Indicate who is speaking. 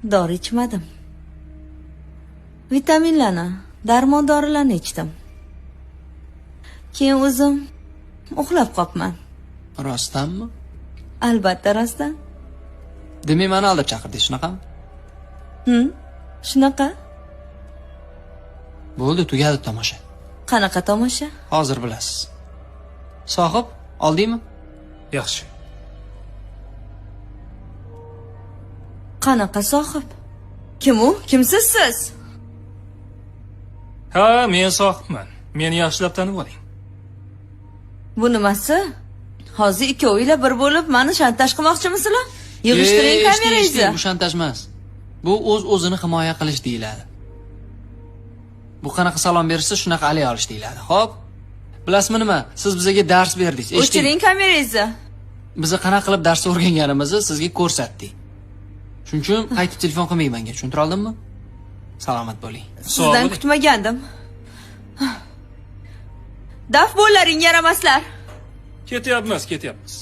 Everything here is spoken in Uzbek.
Speaker 1: Dori ichmadim. Vitaminlarni, darmon dorilarni ichdim. Keyin o'zim uxlab qopman.
Speaker 2: Rostdanmi?
Speaker 1: Albatta rostdan.
Speaker 2: Demak, meni aldab chaqirdingiz, shunaqami?
Speaker 1: Shunaqa.
Speaker 2: Bo'ldi, tugadi tomosha.
Speaker 1: Qanaqa tomosha?
Speaker 2: Hozir bilasiz. Sohib, oldingmi?
Speaker 3: Yaxshi.
Speaker 1: Qanaqa sohib? Kim u? Kimsiz siz?
Speaker 3: Ha, men sohibman. Meni yaxshilab tanib oling.
Speaker 1: Bu nimasi? Hozir ikkovinglar bir bo'lib meni shantaj qilmoqchimisizlar? Yig'ishtiring kamerangizni.
Speaker 2: Bu shantaj emas. Bu o'z-o'zini himoya qilish deyiladi. Bu qanaqa salom berishsa, shunaqa alay olish deyiladi. Xo'p. Bilasizmi nima? Siz bizga dars berdingiz. Eshiting.
Speaker 1: O'chiring kamerangizni.
Speaker 2: Biz qanaqa qilib dars o'rganganimizni sizga ko'rsatdik. Shuning uchun qaytib telefon qilmang menga. Tushuntira oldimmi? Salomat bo'ling.
Speaker 1: Sizdan kutmagandim. Daf bo'llaring yaramaslar.
Speaker 3: Ketyapmiz, ketyapmiz.